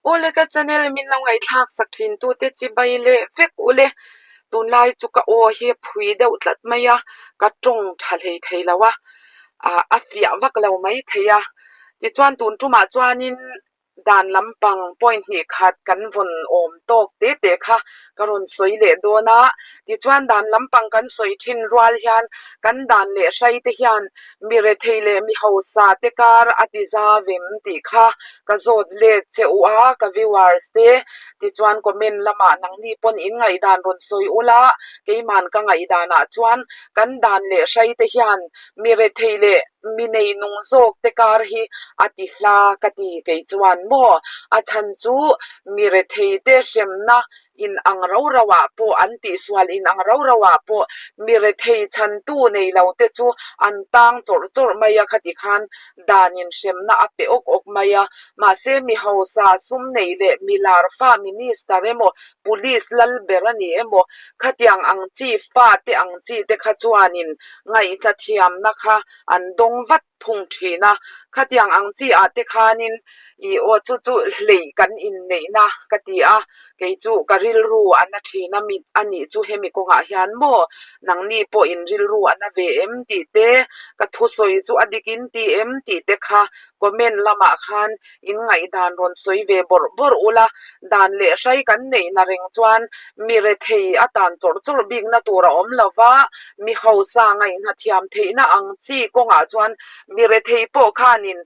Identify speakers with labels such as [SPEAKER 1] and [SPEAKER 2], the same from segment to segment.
[SPEAKER 1] Awle ka channel min lo ngaihthlak sak thin tute chibai leh vek ule. Tunlai chu ka aw hi a phui deuh tlat mai a, ka tawng tha hlei thei lo a, ah a fiah vak lo mai thei a. Tichuan tun tumah chuanin Dan lampang point hnih khat kan vawn awm tawk te te kha ka rawn sawi leh dawn a, tichuan dan lampang kan sawi thin rual hian kan dan leh hrai te hian mi rethei leh mi hausa te kar a ti za vem tih kha ka zawt let che u a ka viewers te, tichuan comment lamah nangni pawn in ngaihdan rawn sawi ula keiman ka ngaihdanah chuan kan dan leh hrai te hian Mi rethei leh mi nei nung zawk te kar hi a ti hla ka ti kei chuan maw? A chhan chu mi rethei te hremna in ang ro ro ah pawh an tihsual in ang ro ro ah pawh mi rethei chhantu nei lo te chu an tang chawrh chawrh mai a khati khan dan in hremna a pe awk awk mai a. Mahse mi hausa sum nei leh mi lar fa minister emaw Police lal ber a ni emaw, khatiang ang chi fate ang chi te kha chuanin ngaihhla thiamna kha an dawng vat thung thin a, khatiang ang chi ah te khanin ih aw chu chu hleih kan inneihna ka ti a, kei chu ka rilru a na thin a mi a nih chu hemi kawngah hian maw nangni pawh in rilru a na ve em tih te, ka thusawi chu a dik in ti em tih te kha comment lamah khan In ngaihdan rawn sawi ve bawrh bawrh ula, dan leh hrai kan neihna reng chuan mi rethei a tan chawrh chawrh bikna tur a awm lo va, mi hausa ngaihna thiam theihna ang chi kawngah chuan mi rethei pawh khanin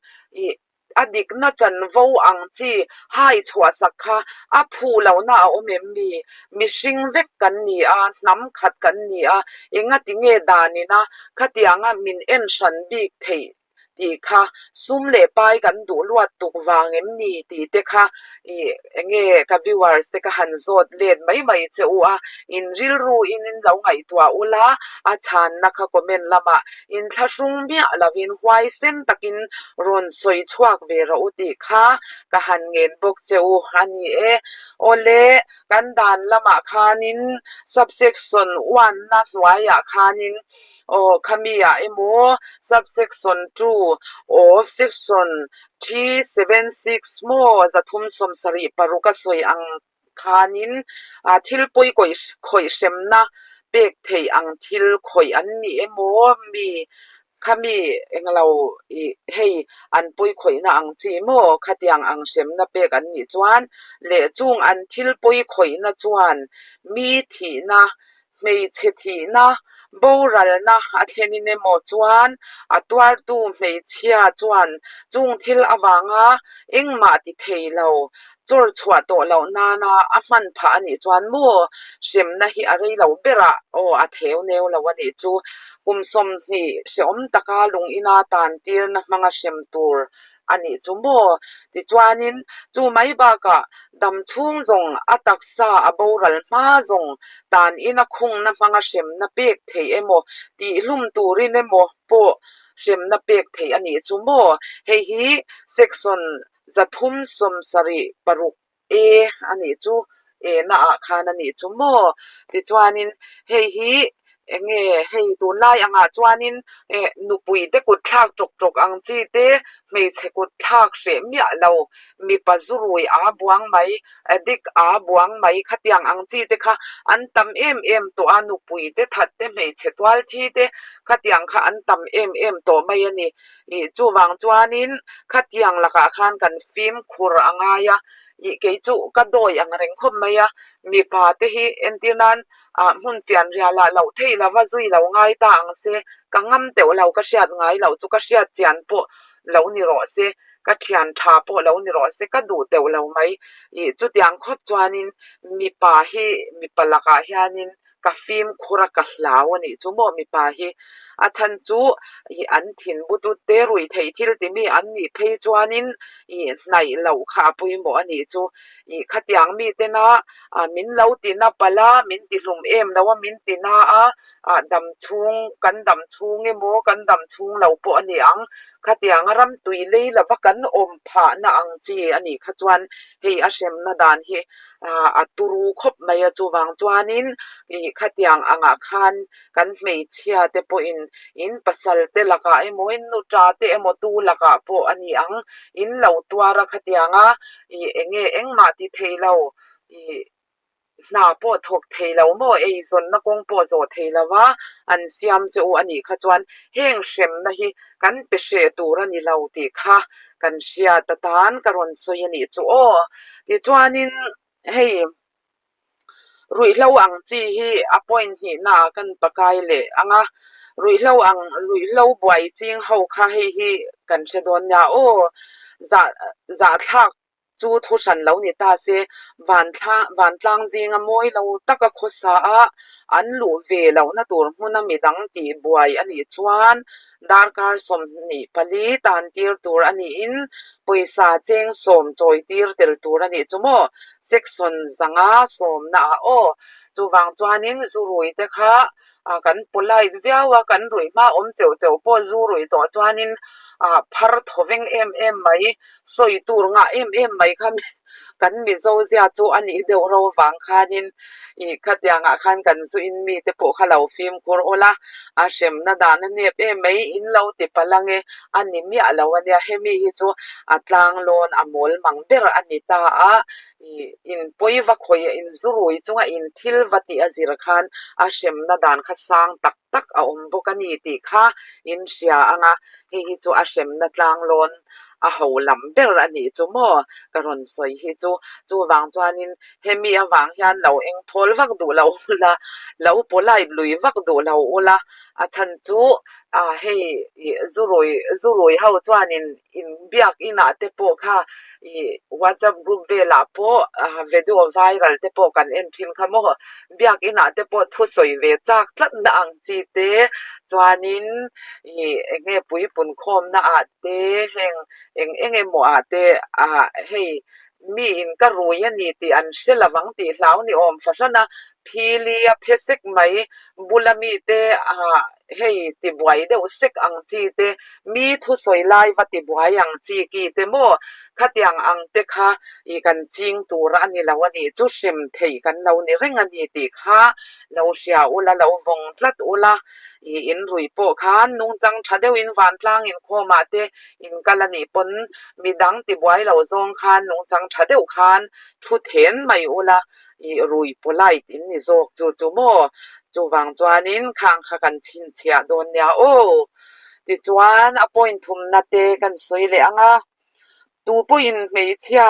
[SPEAKER 1] ih a dikna chanvo ang chi hai chhuahsak kha a phu lohna a awm em mi? Mihring vek kan ni a, hnam khat kan ni a, engatinge danina khatianga min en hran bik theih tih kha sum leh pai kan duh luat tuk vang em ni tih te kha ih enge ka viewers te ka han zawt let mai mai che u a, in rilru in in lo ngaihtuah ula a chhanna kha comment lamah in thlahrung miah lovin huaisen takin rawn sawi chhuak ve rawh u tih kha ka han ngen bawk che u a ni e. Awle kan dan lamah khanin subsection one na hnuaiah khanin Aw khami ah emaw subsection 2 of section 376 maw 376 a sawi ang khanin thil pawi khawih hremna pek theih ang thil khawih an ni emaw mi khami englo ih hei an pawi khawihna ang chi maw khatiang ang hremna pek an nih chuan leh chung an thil pawi khawihna chuan mi thihna Hmeichhe thihna, boralna a thlenin emaw chuan a tuartu hmeichhia chuan chung thil avanga engmah ti thei lo, chawr chhuah tawh loh nana a hman phah a nih chuan maw hremna hi a rei lo berah aw a theu neu lo a nih chu. Kum 20 hrehawm taka lung ina tan tirna hmanga hrem tur a nih chu maw? Tichuanin, chu mai bakah dam chhung zawng a taksa a boral hma zawng tan ina khungna hmanga hremna pek theih emaw, tihhlum turin emaw pawh hremna pek theih a nih chu maw? Hei hi section 376 E a nih chu, e na ah khan a nih chu maw? Tichuanin hei hi eng nge hei tunlai angah chuanin eh nupui te kut thlak tawk tawk ang chi te, hmeichhe kut thlak hreh miah lo, mipa zurui aa buang mai, addict aa buang mai khatiang ang chi te kha an tam em em tawh a, nupui te that te hmeichhe tual thi te khatiang kha an tam em em tawh mai a ni. Ih chuvang chuanin khatiang lakah khan kan fimkhur a ngai a, ih kei chu ka dawi ang reng khawp mai a, mipa te hi entir nan ah hmun fian rialah loh theih lova zui lo ngai ta ang se, ka ngam teuh lo ka hriat ngai loh chu ka hriat chian pawh lo ni rawh se, ka thian tha pawh lo ni rawh se ka duh teuh lo mai, ih chutiang khawp chuanin mipa hi mipa lakah hianin Ka fimkhur a ka hlau a nih chu maw mipa hi a chhan chu ih an thin butut te ruih theih thil ti mi an nih phei chuanin ih hnaih loh kha a pawimawh a nih chu ih khatiang mi tena ah min lo ti na palh a min ti hlum em lo a min ti na a ah dam chhung kan dam chhung emaw kan dam chhung lo pawh a ni ang. Khatianga ram tui lei lova kan awm phahna ang chi a nih kha chuan hei a hremna dan hi a turu khawp mai a, chuvang chuanin ih khatiang angah khan kan hmeichhia te pawhin in pasal te lakah emaw in nuta te emaw tu lakah pawh a ni ang, in lo tuar a khatianga ih eng nge engmah ti thei lo ih hna pawh thawk thei lo maw eizawnna kawng pawh zawh thei lo va an siam che u a nih kha chuan heng hremna hi kan pe hreh tur a ni lo tih kha kan hriat atan ka rawn sawi a nih chu aw. Tichuanin hei ruihhlo ang chi hi a point hnihna ah kan pakai leh ang a, ruihhlo ang ruihhlo buai ching ho kha hei hi kan hre dawn nia aw zah zahthlak Chu thu hran lo ni ta se, vantlang zinga mawi lo taka khawsa a an luh ve lohna tur hmuna midang tih buai a nih chuan darkar 24 tan tir tur a niin pawisa cheng sawm chawi tir tel tur a nih chu maw? Section 500 sawmna ah aw. Chuvang chuanin zu rui te kha kan polite viau a, kan ruih hma awm cheuh cheuh pawh zu ruih tawh chuanin phar thaw veng em em mai, sawi tur ngah em em mai kha kan Mizo zia chu a nih deuh ro vang khanin ih khatiangah khan kan zu in mite pawh kha lo fimkhur awl a, a hremna dan a nep em mai in lo ti palh ange a ni miah lo a nia, hemi hi chu a tlanglawn a mawl mang ber a ni ta a. Ih in pawi va khawi a in zu rui chunga in thil va tih a zir khan a hremna dan kha sang tak tak a awm bawk a ni tih kha in hria ang a, hei hi chu a hremna tlanglawn a ho lam ber a nih chu maw ka rawn sawi hi chu. Chuvang chuanin hemi avang hian lo eng thawl vak duh lo ula, lo polite lui vak duh lo ula, a chhan chu ah hei ih zu rui zu rui ho chuanin Inbiak inah te pawh kha ih WhatsApp group velah pawh video viral te pawh kan en thin kha maw? Biak inah te pawh thusawi ve chak tlat na ang chi te chuanin ih eng nge puipun khawmna ah te heng eng eng emaw ah te ah hei mi in ka rui a ni tih an hre lo ang tih hlau ni awm fahran a, phili a phe sek mai bula mite ah hei tibuai deuh sek ang chi te, mi thusawi lai va tibuai ang chi ki te maw? Khatiang ang te kha ih kan ching tur a ni lo a nih chu hrem theih kan lo ni reng a ni tih kha lo hria ula, lo vawng tlat ula, ih in ruih pawh khan nungchang tha deuhin vantlang inkhawmah te in kal a nih pawn midang tibuai lo zawng khan nungchang tha deuh khan thu then mai ula, Ih rui polite in ni zawk chu chu maw? Chuvang chuanin khang kha kan chhinchhiah dawn nia aw. Tichuan a point thumna te kan sawi leh ang a, tu pawhin hmeichhia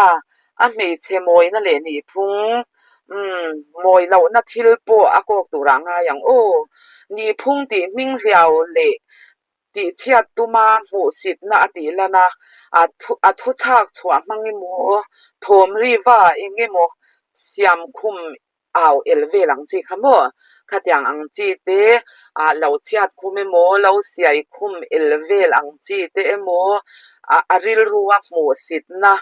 [SPEAKER 1] a hmeichhe mawina leh nihphung umm mawi lohna thil pawh a kawk turah ngai ang aw. Nihphung tih hming hliau leh Tihchhiat tuma hmuhsitna a tih lan a, a thu chhak chhuah hmang emaw, thawm ri va eng emaw siam khum au el vel ang chi kha maw? Khatiang ang chi te, ah lo chhiat khum emaw, lo siai khum el vel ang chi te emaw, a rilrua hmuhsitna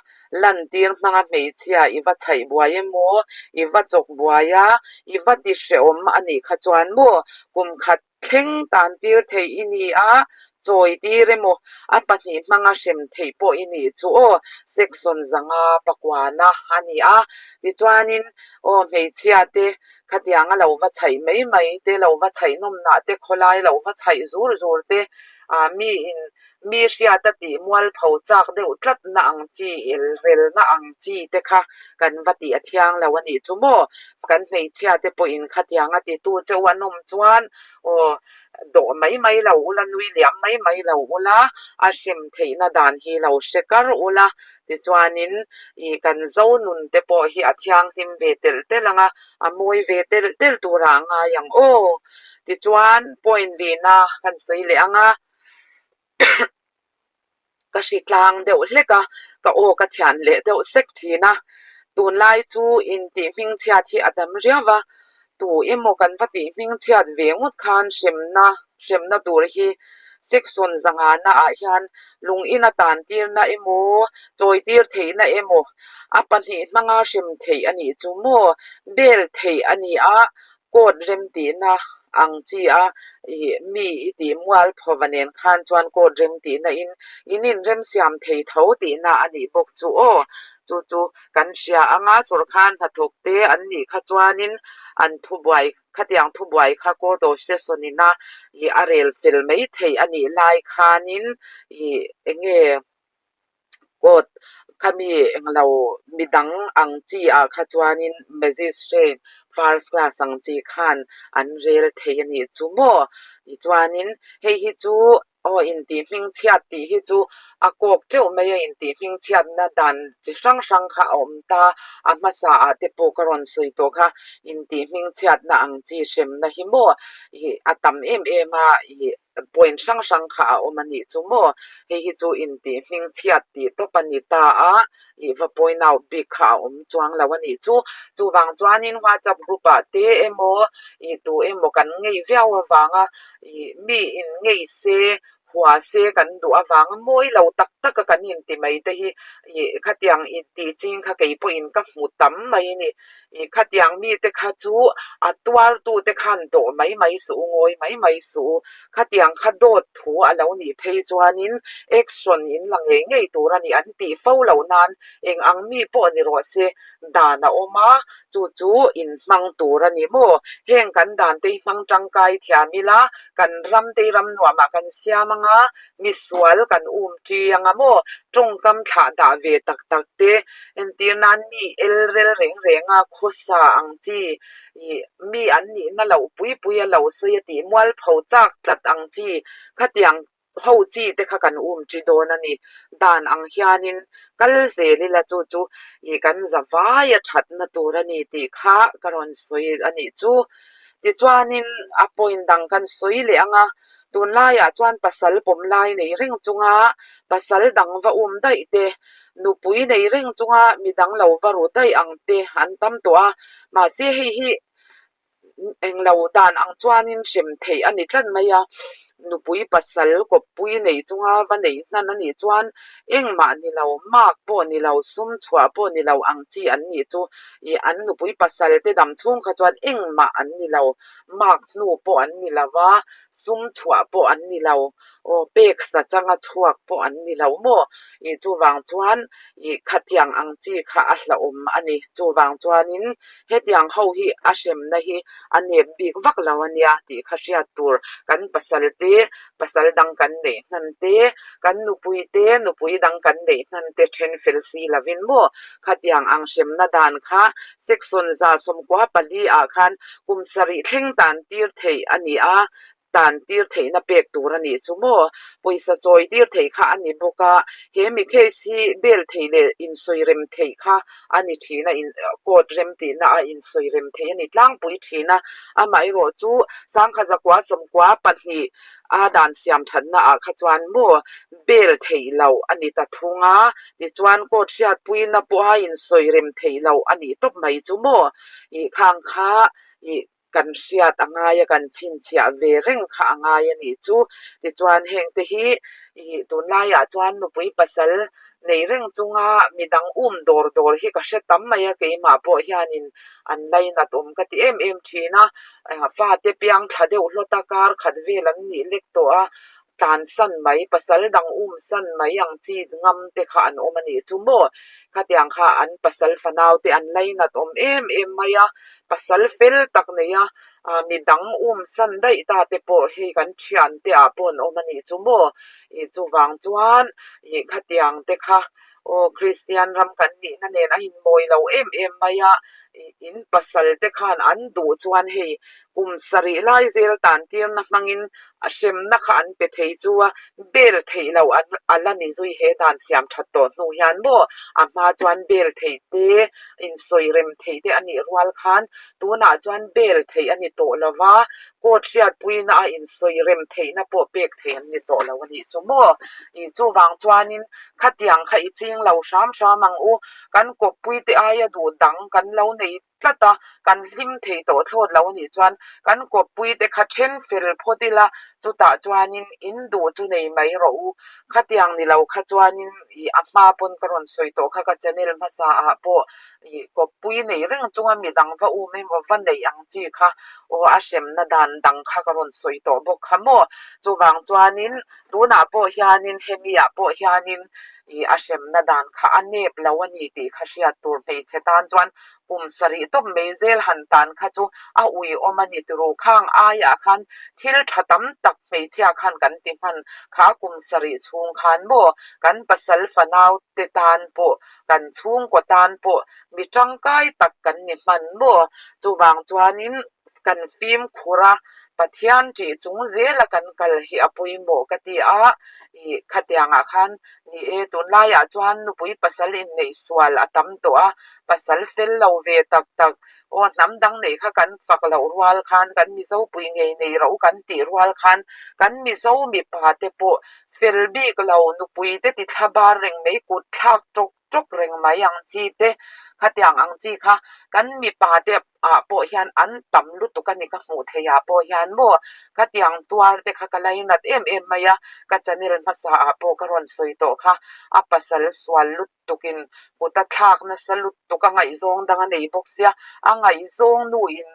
[SPEAKER 1] lantir hmanga hmeichhia i va chhaih buai emaw, i va chawk buai a, i va ti hrehawm a nih kha chuan maw kum khat Thleng tan tir theih i ni a, chawi tir emaw a pahnih hmanga hrem theih pawh i nih chu aw, section 500 pakuana a ni a. Tichuanin aw hmeichhia te khatianga lo va chhaih mai mai te, lo va chhaih nawmnah te, khawlai lo va chhaih zur zur te, ah miin Mi hriata tih mualpho chak deuh tlatna ang chi, elrelna ang chi te kha kan va tih a thiang lo a nih chu maw? Kan hmeichhia te pawhin khatiang a titu cheu an awm chuan aw dawh mai mai lo ula, nui liam mai mai lo ula, a hrem theihna dan hi lo hre kar ula, tichuanin ih kan zo nun te pawh hi a thianghlim ve telh telh ang a, a mawi ve telh telh turah a ngai ang aw. Tichuan point lihna kan sawi leh ang a. Ka hri tlang deuh hlek a, ka aw ka thian leh deuh sek thin a. Tunlai chu intih hmingchhiat hi a dam riau va, tu emaw kan va tih hmingchhiat ve ngawt khan hremna hremna tur hi section 500 na ah hian lung ina tan tirna emaw chawi tir theihna emaw a pahnih hmanga hrem theih a nih chu maw bel theih a ni a, court remtihna. ang chi a ih mi i tih mual phawva nen khan chuan court rem tihna in in inrem siam thei tho tihna a nih bawk chu aw. Chu chu kan hria anga sawrkhan hnathawk te an nih kha chuanin an thubuai khatiang thubuai kha court of session ina ih a rel fel mai theih a nih lai khanin ih enge court khami englo midang ang chi ah kha chuanin magistrate first class ang chi khan an rel thei a nih chu maw tichuanin hei hi chu Aw intih hmingchhiat tih hi chu a kawk teuh mai a, intih hmingchhiatna dan chi hrang hrang kha a awm ta, a hmasa ah te pawh ka rawn sawi tawh kha, intih hmingchhiatna ang chi hremna hi maw ih a tam em em a, ih point hrang hrang kha a awm a nih chu maw, hei hi chu intih hmingchhiat tih tawp a ni ta a, ih va point out bik kha a awm chuang lo a nih chu, chuvang chuanin whatsapp group ah te emaw ih tu emaw kan ngei viau avanga Ih mi in ngei se, hua se kan duh avang a mawi lo tak tak a kan inti mai te hi ih khatiang intih ching kha kei pawhin ka hmu tam mai a ni. Ih khatiang mite kha chu a tuartu te khan dawh mai mai suh u, ngawi mai mai suh u. Khatiang kha dawt thu a lo nih phei chuanin action in la ngei ngei tur a ni an tih fo loh nan eng ang mi pawh ni rawh se dan a awm a, chu chu in hmang tur a ni maw? Heng kan dan te hi hmang tangkai thiam ila, kan ram te hi ram nuamah kan siam ang a, misual kan um ṭi ang a maw? Tawngkam thlah dah ve tak tak te, entir nan mi el rel reng reng a, khawsa ang chi, ih mi an nihna loh pui pui a lo sawi a tih mualpho chak tlat ang chi, khatiang ho chi te kha kan um chi dawn a ni. Dan ang hianin kal zel ila chu chu ih kan za vai a thatna tur a ni tih kha ka rawn sawi a nih chu. Tichuanin a point dang kan sawi leh ang a, tunlaiah chuan pasal pawm lai nei reng chunga pasal dang va um daih te, nupui nei reng chunga midang lo va ru daih ang te an tam tawh a, mahse hei hi Englo dan ang chuanin hrem theih a ni tlat mai a, nupui pasal kawppui nei chunga va neih hnan a nih chuan engmah ni lo, mark pawh ni lo, sum chhuah pawh ni lo ang chi an nih chu ih an nupui pasal te dam chhung kha chuan engmah an ni lo, mark hnu pawh an ni lo va, sum chhuah pawh an ni lo, aw pek sa changa chhuak pawh an ni lo maw? Ih chuvang chuan ih khatiang ang chi kha a hlauhawm a ni. Chuvang chuanin hetiang ho hi a hremna hi a nep bik vak lo a nia tih kha hriat tur kan pasal te, pasal dang kan neih hnan te, kan nupui te, nupui dang kan neih hnan te then fel si lovin maw khatiang ang hremna dan kha section 144 ah khan kum sarih thleng tan tir theih a ni a, tan tir theihna pek tur a nih chu maw? Pawisa chawi tir theih kha a ni bawk a, he mi case hi bail theih leh insawi rem theih kha a ni thin a, court rem tihna a insawi rem theih a ni tlangpui thin a, amaherawh chu sangkha zakua sawmkua pahnih a dan siam thatna ah kha chuan maw bail theih loh a ni ta thung a, tichuan court hriatpuina pawha insawi rem theih loh a nih tawp mai chu maw? Ih khang kha ih kan hriat a ngai a, kan chhinchhiah ve reng kha a ngai a nih chu. Tichuan heng te hi ih tunlaiah chuan nupui pasal nei reng chunga midang um dawr dawr hi ka hre tam mai a, keimah pawh hianin an lainat awm ka ti em em thin a, fate piang thla deuh hlawt a, kar khat vel an nih lek tawh a, tlan san mai, pasal dang um san mai ang chi ngam te kha an awm a nih chu maw? Khatiang kha an pasal fanau te an lainat awm em em mai a, pasal fel tak nei a, mi dang um san daih ta te pawh hei kan thian te ah pawh an awm a nih chu maw? Ih chuvang chuan ih khatiang te kha aw Kristian ram kan nihna nen a inmawi lo em em mai a, ih in pasal te khan an duh chuan hei kum sarih lai zel tan tirna hmangin a hremna kha an pe thei chu a bel theih loh an a la ni zui he dan siam that tawh hnu hian maw a hma chuan bel theih te insawi rem theih te a nih rual khan tunah chuan bel theih a ni tawh lo va court hriatpuina a insawi rem theihna pawh pek theih an ni tawh lo a nih chu maw ih chuvang chuanin khatiang kha i ching lo hram hram ang u kan kawppui te aia duh dang kan lo nei. tlat a, kan hlim thei tawh thlawt lo anih chuan kan kawppui te kha then fel phawt ila chutah chuanin in duh chu nei mai rawh u. Khatiang ni lo kha chuanin ih a hma pawn ka rawn sawi tawh kha ka channel hmasa ah pawh ih kawppui nei reng chunga midang va um emaw va neih ang chi kha aw a hremna dan dang kha ka rawn sawi tawh bawk kha maw. Chuvang chuanin tunah pawh hianin hemi ah pawh hianin ih a hremna dan kha a nep lo a ni tih kha hriat tur hmeichhe tan chuan kum sarih tawp mai zel han tan kha chu a uiawm a ni turu. Khang aiah khan thil tha tam tak hmeichhia khan kan ti hman kha kum sarih chhung khan maw kan pasal fanau te tan pawh kan chhungkaw tan pawh mi tangkai tak kan ni hman maw? Chuvang chuanin kan fimkhur a, Pathian tih chung zela kan kal hi a pawimawh ka ti a, ih khatiangah khan ni e, tunlaiah chuan nupui pasal inneih sual a tam tawh a, pasal fel lo ve tak tak, aw hnam dang neih kha kan fak loh rual khan kan Mizo pui ngei nei rawh u kan tih rual khan kan Mizo mipa te pawh fel bik lo nupui te ti thla bar reng mai kut thlak tawk tawk reng mai ang chi te khatiang ang chi kha kan mipa te ah pawh hian an tam lutuk a ni ka hmuh theih ah pawh hian maw khatiang tuar te kha ka lainat em em mai a ka channel hmasa ah pawh ka rawn sawi tawh kha a pasal sual lutuk in kut a thlak nasa lutuk a ngaihzawng dang a nei bawk sia a ngaihzawng nu in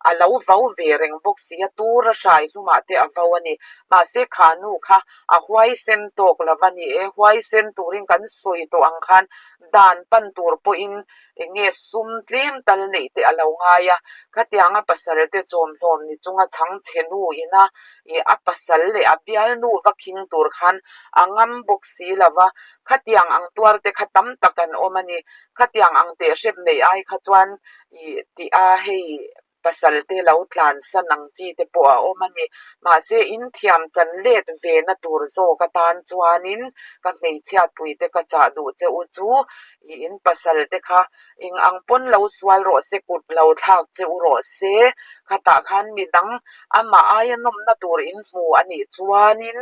[SPEAKER 1] a lo vo ve reng bawk sia tur a hrai hlumah te a vo a ni mahse kha nu kha A huaisen tawk lo va ni e, huaisen turin kan sawi tawh ang khan dan pan tur pawhin eng nge sum tlem tal neih te a lo ngai a, khatianga pasal te chawmhlawm ni chunga chhangchhe nu ina ih a pasal leh a bialnu va khing tur khan a ngam bawk si lo va, khatiang ang tuar te kha tam tak an awm a ni, khatiang ang teh hrep neih ai kha chuan ih tih a hei pasal te lo tlansan ang chi te pawh a awm a ni. Mahse, in thiam chan let ve na tur zawk atan chuanin ka hmeichhiatpui te ka chah duh che u chu i in pasal te kha eng ang pawn lo sual rawh se, kut lo thlak che u rawh se, khatah khan midang amah aia nawmna tur in hmu a nih chuanin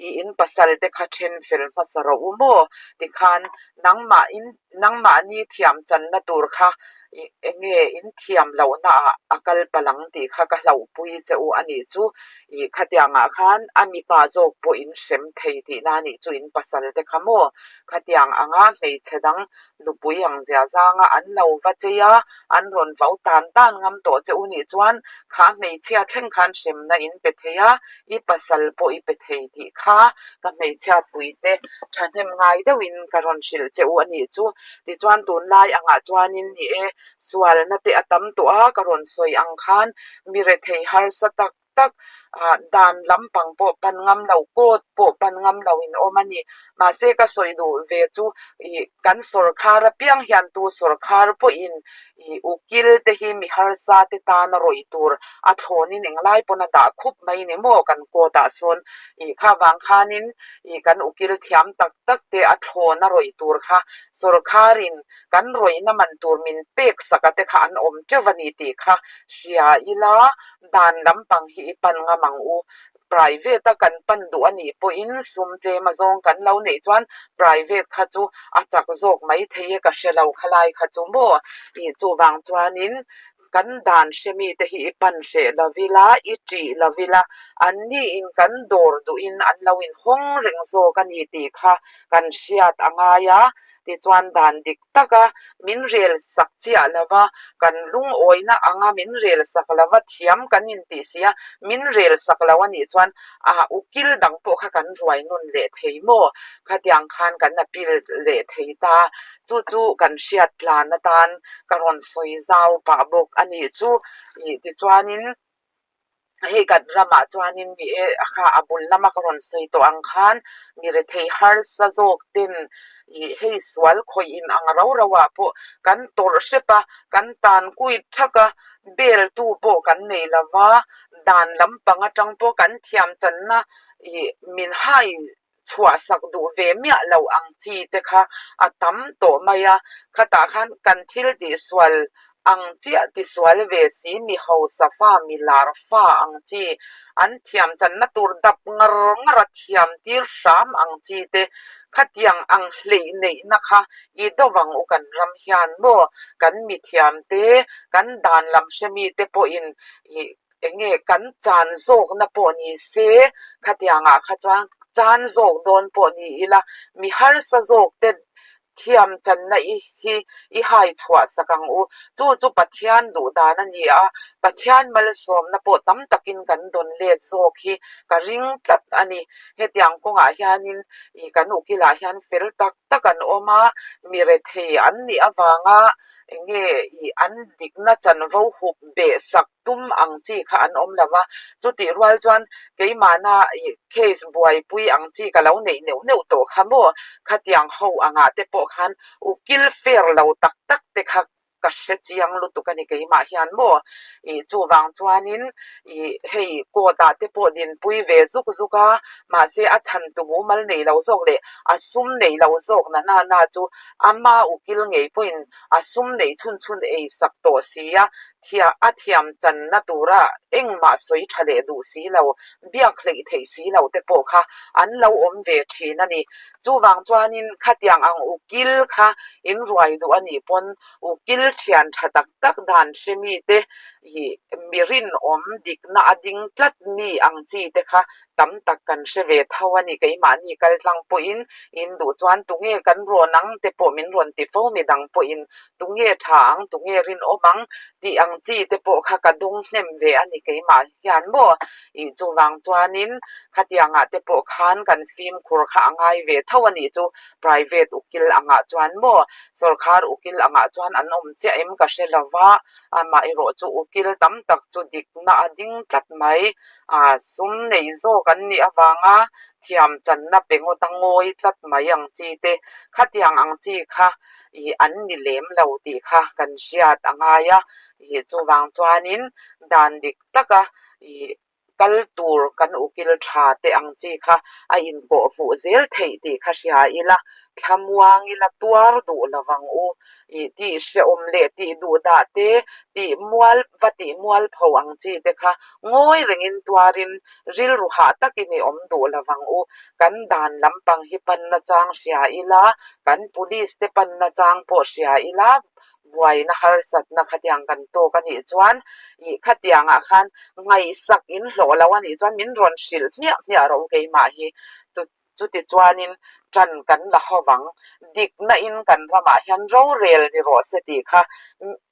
[SPEAKER 1] i in pasal te kha then fel hmasa rawh u maw? Tikhan nangmah in nangmahni thiam channa tur kha Eng nge in thiam lohna ah a kal palh ang tih kha ka hlauhpui che u a nih chu. Ih khatiang ah khan a mipa zawk pawh in hrem thei tihna a nih chu in pasal te kha maw? Khatiang anga hmeichhe dang nupui ang zia zanga an lo va chei a, an rawn vo tan tan ngam tawh che u nih chuan kha hmeichhia thleng khan hremna in pe thei a, i pasal pawh i pe thei tih kha ka hmeichhiatpui te thahnem ngai deuhin ka rawn hrilh che u a nih chu. Tichuan tunlai angah chuanin ni e, sualna te a tam tawh a, ka rawn sawi ang khan mi rethei harsa tak tak ah dan lampang pawh pan ngam lo, court pawh pan ngam lo in awm a ni. Mahse ka sawi duh ve chu ih kan sawrkhar apiang hian tu sawrkhar pawhin ih ukil te hi mi harsa te tana rawih tur a thlawnin englai pawn a dah khup mai ni maw kan court ah sawn ih kha vang khanin ih kan ukil thiam tak tak te a thlawn a rawih tur kha sawrkharin kan rawihna man tur min pek sak a te kha an awm teuh a ni tih kha hria ila dan lampang hi i pan ngam ang u. Private a kan pan duh a nih pawhin sum tlem a zawng kan lo neih chuan private kha chu a chak zawk mai thei e ka hre lo khalai kha chu maw tih chuvang chuanin kan dan hre mite hi i pan hreh lo ila, i ṭih lo ila, anniin kan dawr duhin an lo inhawng reng zawk a ni tih kha kan hriat a ngai a, tichuan dan dik taka min rel sak chiah lo va, kan lungawina anga min rel sak lo va, thiam kan intih si a, min rel sak lo a nih chuan a ukil dang pawh kha kan ruai nun leh thei maw? Khatiang khan kan appeal leh thei ta, chu chu kan hriat tlan atan ka rawn sawi zau pah bawk a nih chu ih tichuanin hei kan ramah chuanin ni e kha a bul lama ka rawn sawi tawh ang khan mi rethei harsa zawk ten ih hei sual khawih in ang rau rau ah pawh kan tawrh hrep a kan tan kuit thak a bel tu pawh kan nei lo va dan lampang atang pawh kan thiam channa ih min hai chhuahsak duh ve miah lo ang chi te kha a tam tawh mai a, khatah khan kan thil tihsual ang chiah tisual ve si mi hausa fa mi lar fa ang chi an thiam channa tur dap ngar ngar a thiam tir hram ang chi te. Khatiang ang hleih neihna kha i dovang u kan ram hian maw kan mithiam te, kan dan lam hre mi te pawhin i enge kan chan zawkna pawh ni se khatiangah kha chuan chan zawk dawn pawh ni ila mi harsa zawk te thiam channa i hi i hai chhuah sak ang u. Chu chu Pathian duh dan a ni a, Pathian malsawmna pawh tam takin kan dawn let zawk hi ka ring tlat a ni. Hetiang kawngah hianin ih kan ukilah hian fel tak tak an awm a, mi rethei an nih avanga enge ih an dikna chanvo hup beh sak tum ang chi kha an awm lo va, chutih rual chuan keimahna ih case buaipui ang chi ka lo neih neuh neuh tawh kha maw? Khatiang ho angah te pawh khan ukil fair lo tak tak te kha ka hre chiang lutuk a ni keimah hian maw? Ih chuvang chuanin ih hei court ah te pawh dinpui ve zuk zuk a, mahse a chhan tu mumal nei lo zawk leh a sum nei lo zawk na na na chu ama ukil ngei pawhin a sum neih chhun chhun ei sak tawh si a, Thia a thiam channa tura engmah sawi tha leh duh si lo, biak hleih theih si lo te pawh kha an lo awm ve thin a ni. Chuvang chuanin khatiang ang ukil kha in ruai duh a nih pawn ukil thian tha tak tak dan hre mi te ih mi rinawm dikna a ding tlat mi ang chi te kha tam tak kan hre ve tho a ni. Keimahni kaltlang pawhin in duh chuan tunge kan rawn ang te pawh min rawn ti fo midang pawhin tunge tha ang, tunge rinawm ang tih ang chi te pawh kha ka dawng hnem ve a ni keimah hian maw? Ih chuvang chuanin khatiangah te pawh khan kan fimkhur kha a ngai ve tho a nih chu private ukil angah chuan maw? Sawrkhar ukil angah chuan an awm chiah em ka hre lo va, amaherawh chu ukil tam tak chu dikna a ding tlat mai. A sum nei zawk an nih avanga thiam channa pe ngawt a ngawi tlat mai ang chi te, khatiang ang chi kha ih an ni lem lo tih kha kan hriat a ngai a, ih chuvang chuanin dan dik taka ih kal tur kan ukil tha te ang chi kha a inkawh hmuh zel theih tih kha hria ila, thlamuang ila tuar duh lo vang u. Ih tih hrehawm leh tih duh dah te, tih mual va tih mual pho ang chi te kha ngawi rengin tuarin rilru hah takin i awm duh lo vang u. Kan dan lampang hi panna chang hria ila, kan police te panna chang pawh hria ila, buaina harsatna khatiang kan tawk a nih chuan ih khatiangah khan ngaihsak in hlawh lo a nih chuan min rawn hrilh hmiah hmiah rawh u keimah hi. Chuti chuanin ṭan kan la ho vang. Dikna in kan ramah hian rorel ni rawh se tih kha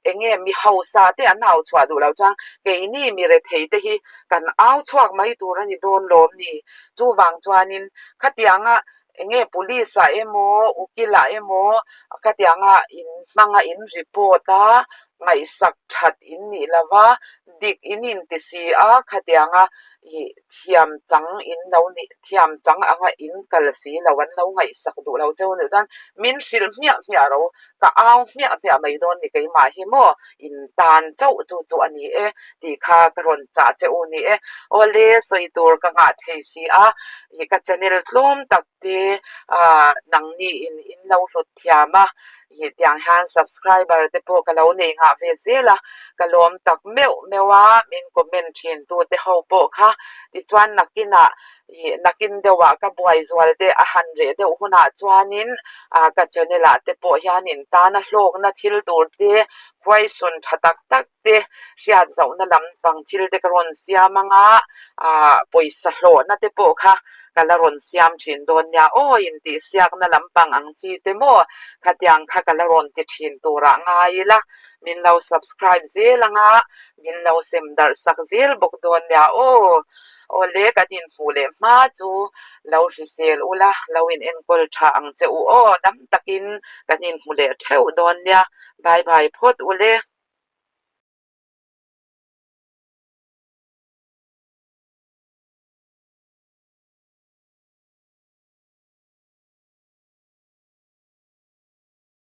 [SPEAKER 1] enge mi hausa te an au chhuah duh loh chuan keini mi rethei te hi kan au chhuak mai tur a ni dawn lawm ni. Chuvang chuanin khatianga enge police ah emaw ukil ah emaw khatianga in hmanga in report a ngaihsak that in nih lova dik in inti si a khatianga ih thiam chang in lo nih thiam chang anga in kal si lo an lo ngaihsak duh lo cheu anih chuan min hrilh hmiah hmiah ro ka au hmiah hmiah mai dawn ni keimah hi maw in tan chauh chu chu a ni e tih kha ka rawn chah che u ni e awle sawi tur ka ngah thei si a ih ka channel tlawm tak te ah nangni in in lo hlut thiam a Ih tiang hian subscriber te pawh ka lo nei nghah ve zel a, ka lawm tak meuh meuh a, min comment thin tu te ho pawh kha tichuan nakinah ih nakin deuhah ka buai zual te a han reh deuh hunah chuanin ah ka channel ah te pawh hianin tana hlawkna thil tur te question tha tak tak te hriat zohna lampang thil te ka rawn siam anga ah pawisa hlawhna te pawh kha ka la rawn siam thin dawn nia aw intihsiakna lampang ang chi te maw khatiang kha ka la rawn ti thin turah ngai ila min lo subscribe zel anga min lo sem darh sak zel bawk dawn nia aw awle kan inhmuh leh hma chu lo hrisel ula lo in enkawl tha ang che u aw dam takin kan inhmu leh theuh dawn nia bye bye phawt ule.